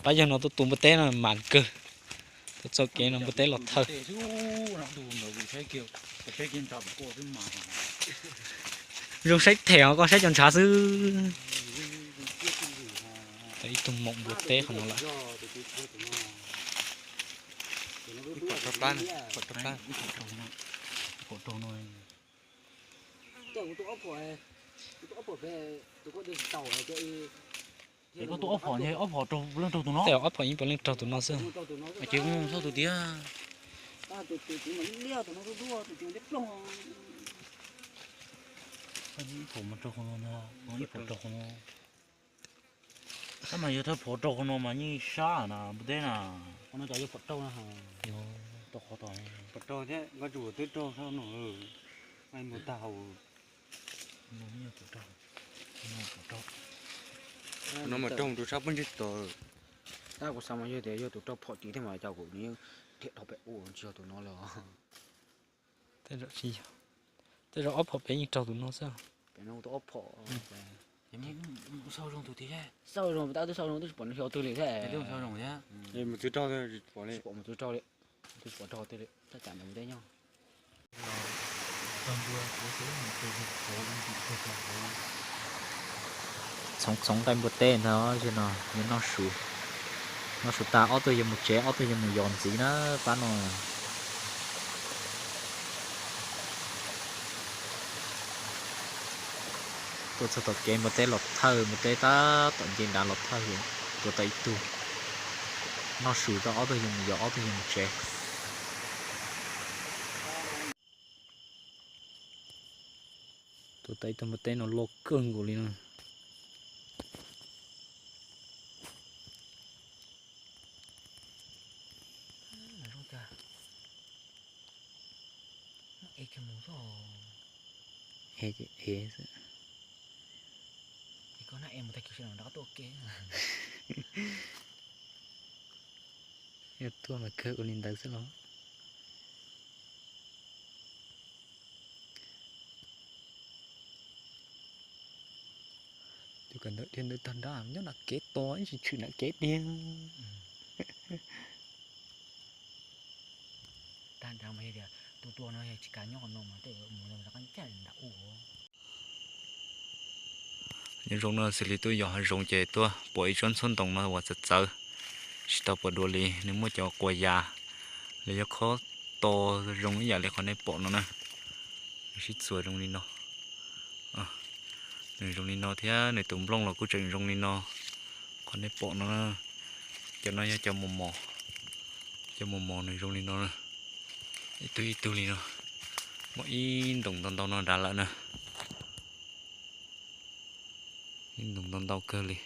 Pab yawg no tuaj tu npua teb no mas kawg, tuaj txoj kev no npua teb los thawj. Zoo saib them os, koj saib cov ntshav xwb. Ib tug moom npua teb qhov no lawm. Koj tua ob phom, ob phom raug leej raug tus no. Tej ob phom yeej puav leej raug tus no xwb. Ces kuv mus xauj tus tiag. Ib phom mas raug qhov no, ib phom raug qhov no. Tab mas yog thawj phom raug qhov no mas yeej sab na, npua teb na. Phom raug thiab, nkoj tsuas twb raug sab no, mus tag hauv. No mas raug tus sab peb ntsib tod. Tab kuv xav mas yog tias yog tus raug phom tim thiab mas cas kuv nws yeej dhia dhau pem ua tsis yog tus no lawm. Tej zaum ob phom pem yeej raug tus no xwb. Pem no tus ob phom. Xauj zoo tus tiag, xauj zoo tab twb xauj zoo twb tsis pom nws xyov twg li thiab. Mus txwv raug, tsis pom li, twb tsis pom raug twg li, tab cas ntawd mus teb nyob. Txhoov txhoov nqaij npua teb ntag, zaum no yuav noj su, noj su tas ob tug yuav mus tsev, ob tug yuav mus yos ntxiv na pab no. Tuaj txog tom kev npua teb los thawj, npua teb tab tom nce nrad los thawj, tua tau ib tug. Noj su tau ob tug yuav mus yos, ob tug yuav mus tsev. Tua tau ib tug npua teb no loj kawg nkaus li no. Yog tuaj mas kawg ua li ntawd xwb los. Tus kawm ntawv dhia ntawd tag nrho nyob nram kev tos ib tsis tshwm nram kev dhia. Tag nrho mas yog tias tus tua no yog tsis kav nyob qhov no mas tej mus rov qab ncaj nram ub. Nyob zoo no xws li tuaj yos hav zoov ces tuaj pom ib tsob ntxhuab ntoo no uas txawv txawv, tsis tau pom dua li, nws muaj cov quas yas los yog khob to zoo ib yam li qhov nej pom no na. Nws sib txuas zoo li no. Nws zoo li no thiab nws tus nplooj los kuj tseem zoo li no. Qhov nej pom no, cov no yog cov mos mos. Cov mos mos nws zoo li no, ib tug ib tug li no. Muaj ib ntoos ntau ntau no nrad lawm na. Ib ntoos ntau ntau kawg li.